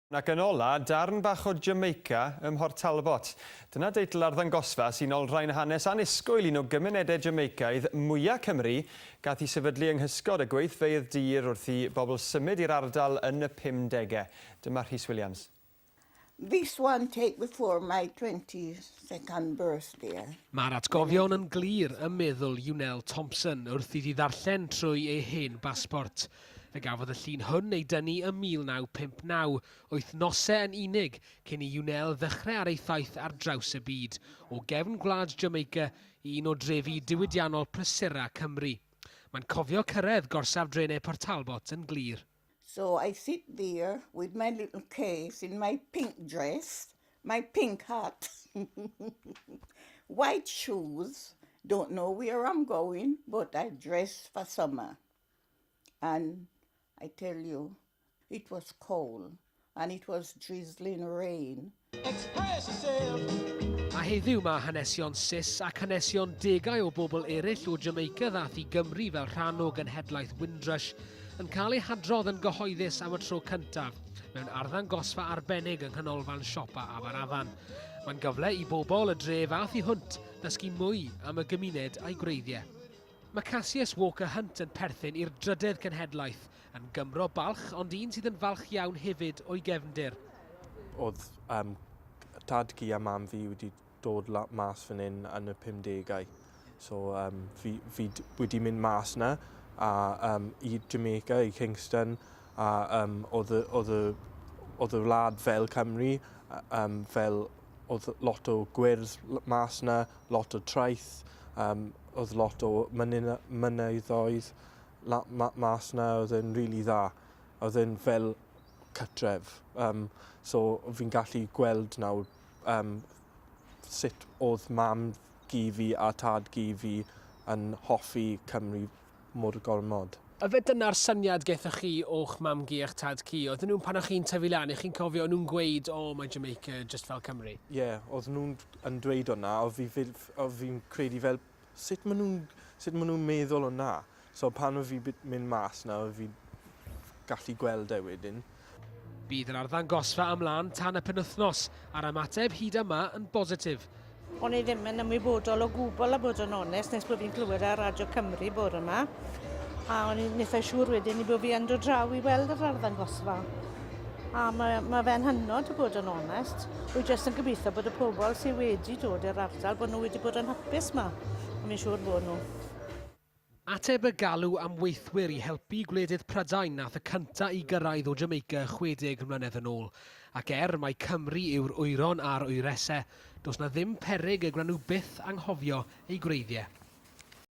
Ac yn ola, darn bach o Jamaica ym Mhort Talbot. Dyna deitl arddangosfa sy'n olrhain hanes annisgwyl un o gymunedau Jamaicaidd mwya' Cymru, gath ei sefydlu yng nghysgod y gweithfeydd dur wrth i bobl symud i'r ardal yn y pumdegau. Dyma Rhys Williams. This one take before my 22nd birthday. Mae'r atgofion yn glir ym meddwl Unelle Thompson wrth iddi ddarllen trwy ei hen basbort. Fe gafodd y llun hwn ei dynnu ym 1959, wythnosau yn unig cyn i Unelle ddechrau ar ei thaith ar draws y byd, o gefn gwlad Jamaica i un o drefi diwydiannol prysura Cymru. Mae'n cofio cyrraedd gorsaf drenau Port Talbot yn glir. So I sit there with my little case in my pink dress, my pink hat, white shoes, don't know where I'm going, but I dress for summer. And I tell you, it was cold and it was drizzling rain. Express yourself. A heddiw mae hanesion sis ac hanesion degau o bobl eraill o Jamaica ddath i Gymru fel rhan o genhedlaeth Windrush yn cael eu hadrodd yn gyhoeddus am y tro cyntaf mewn arddangosfa arbennig yng nghanolfan siopa Aberafan. Mae'n gyfle i bobl y dref a thu hwnt ddysgu mwy am y gymuned a'i gwreiddiau. Mae Cassius Walker Hunt yn perthyn i'r drydedd genhedlaeth, yn Gymro balch ond un sydd yn falch iawn hefyd o'i gefndir. Oedd um, tad-cu a mam fi wedi dod mas fan hyn yn y 50au. So um, fi, fi wedi mynd mas na a um, i Jamaica, i Kingston, a um, oedd, y, oedd, y, oedd y wlad fel Cymru, um, fel oedd lot o gwyrdd mas na, lot o traeth, um, oedd lot o mynyddoedd la, ma, mas na, oedd e'n rili really dda. Oedd e'n fel cytref. Um, so fi'n gallu gweld nawr um, sut oedd mam gi fi a tad gi fi yn hoffi Cymru mor gormod. Ife dyna'r syniad gethoch chi o'ch mam-gu a'ch tad-cu? Oedden nhw'n, pan o'ch chi'n tyfu lan, y'ch chi'n cofio o'n nhw'n gweud, 'O, mae Jamaica jyst fel Cymru'? Ie, oedd nhw'n yn dweud hwnna, oedd fi fel, oedd fi'n credu fel, sut maen nhw'n, sut maen nhw'n meddwl hwnna? So pan oedd fi mynd mas 'na, oedd fi gallu gweld e wedyn. Bydd yr arddangosfa ymlaen tan y penwythnos, a'r ymateb hyd yma yn bositif. O'n i ddim yn ymwybodol o gwbl a bod yn onest nes bod fi'n clywed ar Radio Cymru bore yma. A o'n i'n eitha siŵr wedyn i bod fi yn dod draw i weld yr arddangosfa. A mae, mae fe'n hynod o bod yn onest. Wy jyst yn gobeithio bod y pobl sydd wedi dod i'r ardal bod nhw wedi bod yn hapus 'ma. A fi'n siŵr bod nhw. Ateb y galw am weithwyr i helpu gwledydd Prydain nath y cynta' i gyrraedd o Jamaica 60 mlynedd yn ôl. Ac er mai Cymru yw'r wyron a'r wyresau, does 'na ddim peryg y gwna nhw byth anghofio eu gwreiddiau.